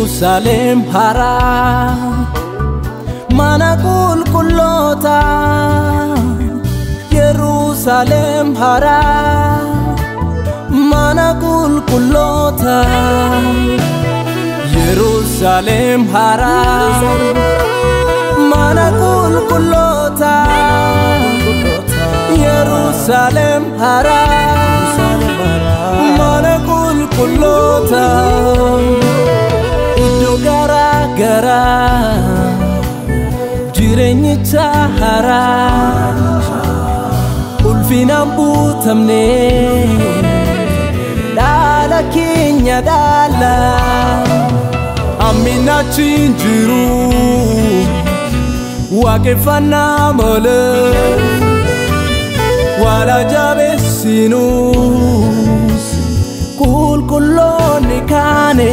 Yerusalem haaraa mana qulqulloota Yerusalem haaraa mana qulqulloota Yerusalem haaraa mana qulqulloota Yerusalem haaraa mana qulqulloota Iddoo garaa garaa jireenyicha haaraa ulfinaan buutamne dhaala keenya dhaala Amminachi hin jiru waaqeffannaa malee wala jabeessinus qulqulloonni kaane.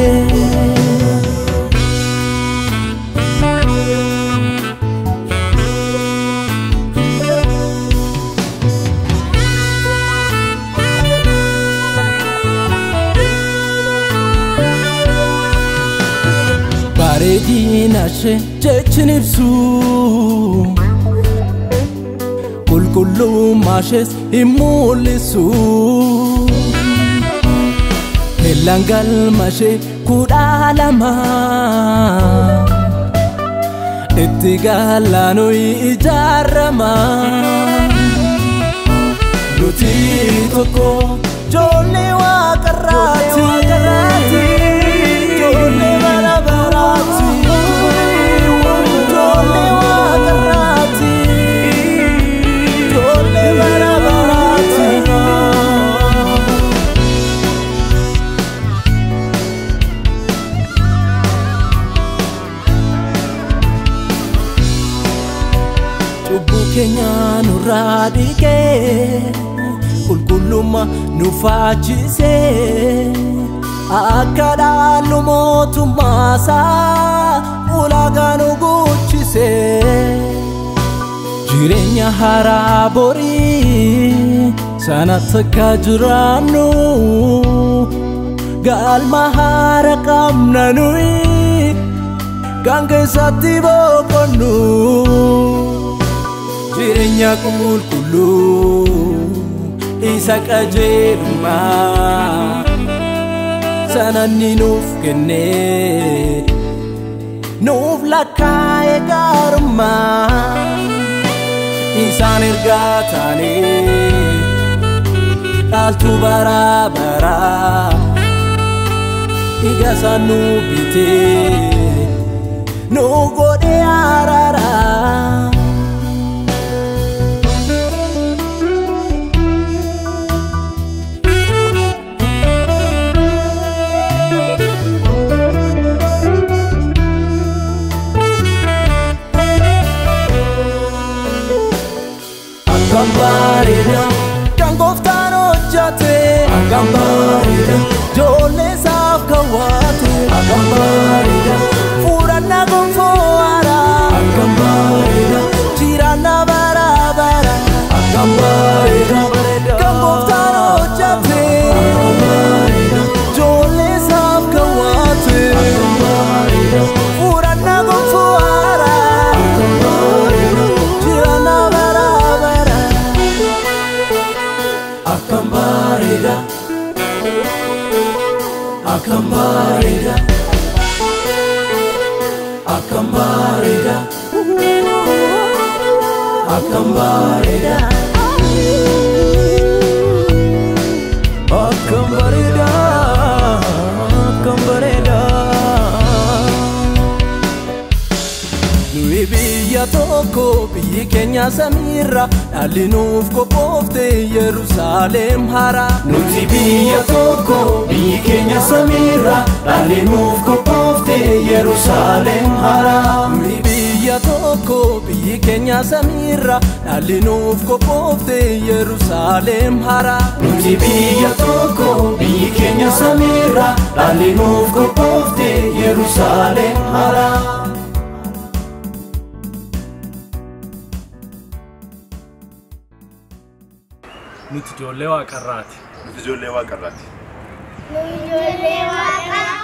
Bareedina ishee jechin ibsu qulqullummaa ishees hin mul'isu Hellaan galma ishee 12 itti galaanuu ijaarama Nuti tokko ijoollee waaqarraati ijoollee bara baraati ijoollee waaqarraati ijoollee bara baraati. Cubbuu keenya nurraa dhiqee qulqullummaa nu faachisee akka dhaallu mootummaa isaa ulaagaa nu guuchisee jireenya haaraa borii sanatti akka jiraannu galma haaraa qabna nuyi kan keessatti boqonnu jireenya qulqulluu isa qajeelummaa sananni nuuf kenne nuuf lakkaa'e gaarummaa isaan ergaa taane dhaaltuu bara baraa dhiiga isaan nu bitee nu godhe araaraa. Akkam bareeda kan gooftaan hojjate akkam bareeda ijoollee isaaf kaawwate akkam bareeda fuudhannaa gonfoo haaraa akkam bareeda jiraannaa bara bara akkam bareeda kan gooftaan hojjate akkam bareeda ijoollee isaaf kaawwate akkam bareeda fuudhannaa gonfoo haaraa akkam bareeda jiraannaa bara bara akkam bareeda akkam bareeda akkam bareeda akkam bareeda akkam bareeda akkam bareeda Nuyi biyya tokko biyyi keenya samiirra dhalli nuuf qophoofte Yerusaalem haaraa Nuti biyya tokko biyyi keenya samiirra dhalli nuuf qophoofte Yerusaalem haaraa Nuyi biyya tokko biyyi keenya samiirra dhalli nuuf qophoofte Yerusaalem haaraa Nuti biyya tokko biyyi keenya samiirra dhalli nuuf qophoofte Yerusaalem haaraa. Nuti ijoollee waaqarraati. Nuti ijoollee waaqarraati. Nu ijoollee waaqarraati.